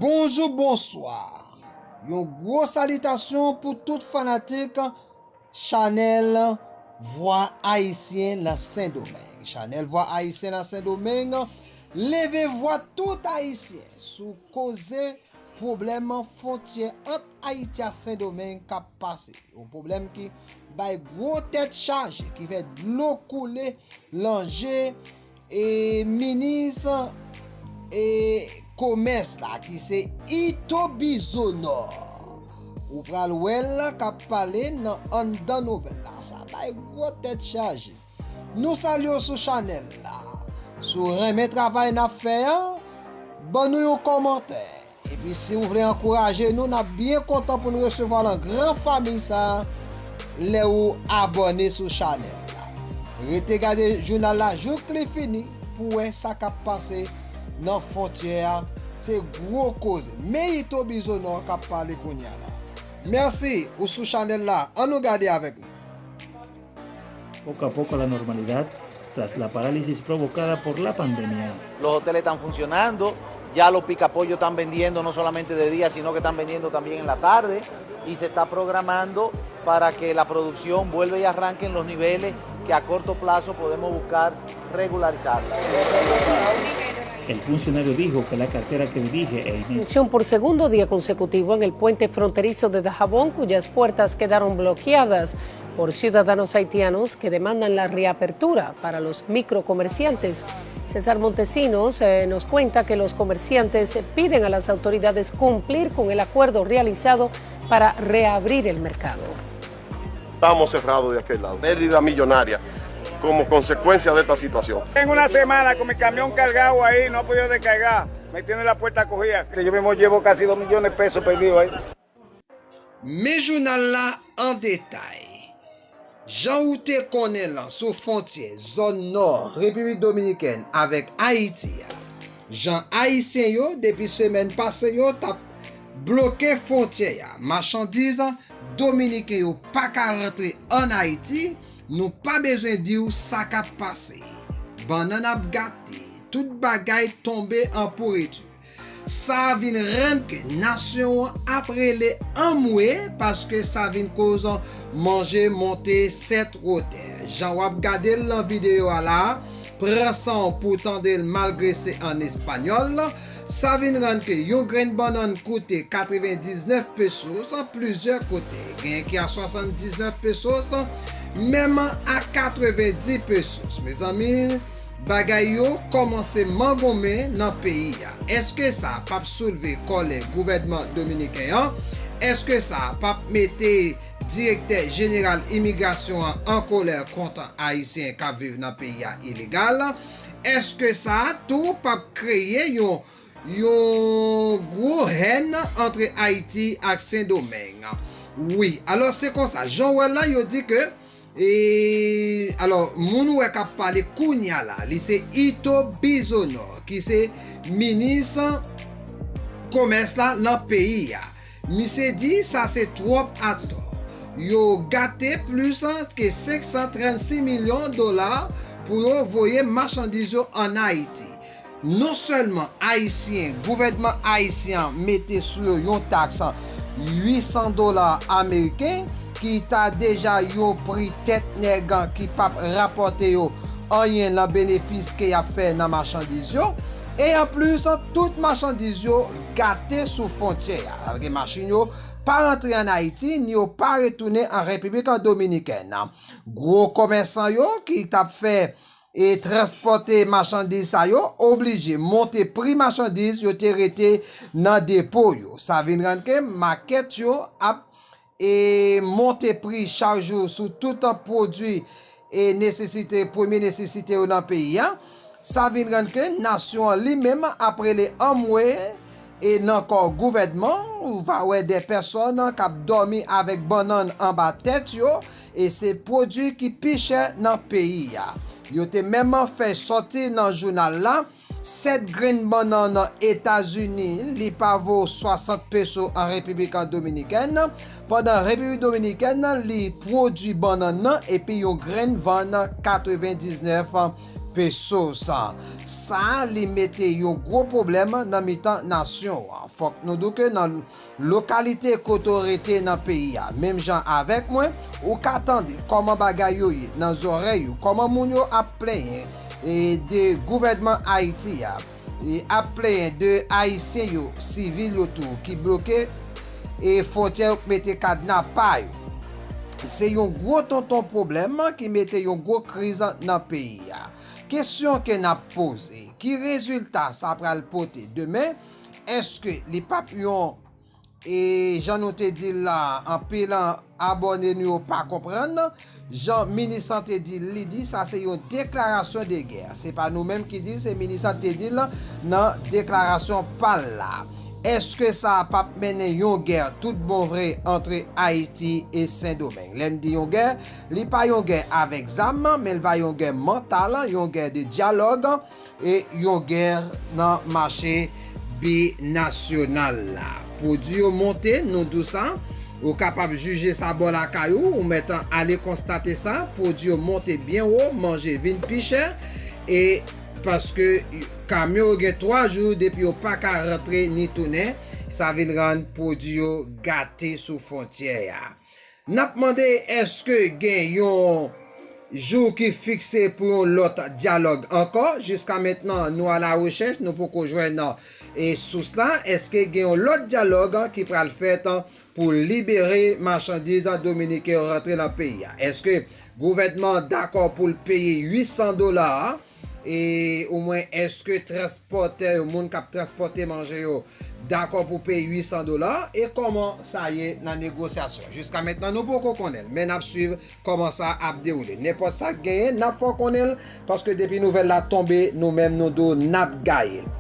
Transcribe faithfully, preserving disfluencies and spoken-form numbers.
Bonjou, bonswa. Yon gwo salitasyon pou tout fanatik chanèl Vwa Ayisyen nan Sendomeng. Chanèl Vwa Ayisyen nan Sendomeng leve vwa tout Ayisyen sou koze pwoblèm fwontyè ant Ayiti ak Sendomeng k ap pase. Yon pwoblèm ki bay gwo tèt chaje, ki fè dlo koule lan je e minis e komès la, ki se Ito Bizonò. Ou pral wè l k ap pale nan anndan nouvèl la. Sa bay gwo tèt chaje. Nou salye w sou chanèl la. Si w renmen travay n ap fè a, ban nou yon kòmantè. Epi si w vle ankouraje nou, n ap byen kontan pou n resevwa w nan gran fanmi sa a lè w abòne sou chanèl la. Rete gade jounal la jouk li fini pou w wè sa k ap pase nan fwontyè a. Se gwo koze. Men Ito Bizonò k ap pale kounye a la. Mèsi, ou sou chanèl la. Ann nou gade avèk nou. Poco a poco la normalidad tras la parálisis provocada por la pandemia. Los hoteles están funcionando, ya los picapollos están vendiendo no solamente de día, sino que están vendiendo también en la tarde y se está programando para que la producción vuelva y arranque en los niveles que a corto plazo podemos buscar regularizarla. El funcionario dijo que la cartera que dirige e inicia Atención por segundo día consecutivo en el puente fronterizo de Dajabón, cuyas puertas quedaron bloqueadas por ciudadanos haitianos que demandan la reapertura para los microcomerciantes. César Montesinos eh, nos cuenta que los comerciantes piden a las autoridades cumplir con el acuerdo realizado para reabrir el mercado. Estamos cerrados de aquel lado. Pérdida millonaria como consecuencia de esta situación. Tengo una semana con mi camión cargado ahí, no he podido descargar. Me tiene la puerta cogida. Yo mismo llevo casi dos millones de pesos perdidos ahí. Men jounal la an detay. Jan ou te konnen l sou fwontyè zòn nò Repiblik Dominikèn avèk Ayiti a, jan Ayisyen yo depi semèn pase yo t ap bloke fwontyè a, machandiz dominiken yo pa ka rantre ann Ayiti, nou pa bezwen di w sa k ap pase. Bannann ap gate, tout bagay tonbe an pouriti. Sa vin rann ke nasyon an ap rele anmwe paske sa vin koz manje monte sèt wotè. Jan w ap gade l nan videyo a la, pran san w pou w tande l malgre se an espanyòl. Sa vin rann ke yon grenn bannann koute katrevendiznèf pesos plizyè kote, genyen ki a swasanndiznèf pesos, menm a katrevendis pesos. Mezanmi, bagay yo kòmanse mangonmen nan peyi a. Èske sa p ap soulve kòlè gouvènman dominiken an? Èske sa p ap mete direktè jeneral imigrasyon an an kolè kont Ayisyen k ap viv nan peyi a ilegal? Èske sa tou p ap kreye yon yon gwo hèn antre Ayiti ak Sendomeng? Wi, alò se konsa, jan w wè l la, yo di ke E, alò, moun ou wè k ap pale kounya la, li se Ito Bizonò, ki se minis komès la nan peyi a. Misye di sa se twòp atò. Yo gate plis ke senk san trannsis milyon dola pou yo voye machandiz yo ann Ayiti. Non sèlman Ayisyen, gouvènman ayisyen an mete sou yo yon taks uit san dola ameriken ki ta deja yon pri tèt nèg ki p ap rapòte yo anyen nan benefis ke y ap fè nan machandiz yo, e anplis, tout machandiz yo gate sou fwontyè a. Sa vle di machin yo pa rantre ann Ayiti, ni yo pa retounen an Repiblik Dominikèn. Gwo komèsan yo ki t ap fè e transpòte machandiz sa yo oblije monte pri machandiz yo te rete nan depo yo. Sa vin rann ke makèt yo ap e monte pri chak jou sou tout pwodui e nesesite, premye nesesite yo nan peyi a. Sa vin rann ke nasyon an li menm ap rele anmwe e nan kò gouvènman, ou va wè de pèsòn k ap dòmi avèk bannann anba tèt yo, e se pwodui ki pi chè nan peyi a. Yo te menm fè sòti nan jounal la, sèt grenn bannann Etazini, li pa vo swasant peso an Repiblik Dominikèn, pandan Repiblik Dominikèn li pwodui bannann nan epi yon grenn vann katrevendiznèf pesos. Sa li mete yon gwo pwoblèm nan mitan nasyon an. Fòk nou di w ke nan lokalite kote w rete nan peyi a, menm jan avèk mwen, ou ka tande kòman bagay yo ye nan zòrèy ou, kòman moun yo ap plenyen e de gouvènman Ayiti a, e ap plenyen de Ayisyen yo, sivil yo tou, ki bloke e fwontyè yo, k mete kadna pa yo. Se yon gwo tonton pwoblèm ki mete yon gwo kriz nan peyi a. Kesyon ke n ap poze, ki rezilta sa pral pote demen? Èske li p ap yon, e jan nou te di l la, anpil abòne nou yo pa konprann? Jan minis lan te di l, li di sa se yon deklarasyon de gè. Se pa nou menm ki di l, se minis lan te di l nan deklarasyon pa l la. Èske sa p ap mennen yon gè tout bon vre antre Ayiti e Sendomeng? Lè n di yon gè, li pa yon gè avèk zam, men l va yon gè mantal, yon gè de dyalòg e yon gè nan mache binasyonal la. Pwodui yo monte, nou di w sa. Ou kapab jije sa bò lakay ou, ou mèt ale konstate sa. Pwodui yo monte byen wo, manje vin pi chè. E paske kamyon yo gen twa jou depi yo pa ka rantre ni tounen, sa vin rann pwodui yo gate sou fwontyè a. N ap mande èske gen yon jou ki fikse pou yon lòt dyalòg ankò. Jiska mentnan, nou a la rechèch, nou poko jwenn e sous la. Èske gen yon lòt dyalòg ki pral fèt pou libere machandiz dominiken yo rantre nan peyi a? Èske gouvènman dakò pou l peye uit san dola? E omwen, èske transpòtè yo, moun k ap transpòte manje yo, dakò pou peye uit san dola? E kòman sa ye nan negosyasyon? Jiska mentnan, nou poko konnen l, men n ap swiv kòman sa ap dewoule. Nenpòt sa k genyen, n ap fè w konnen l, paske depi nouvèl la tonbe, nou menm nou di w n ap gaye l.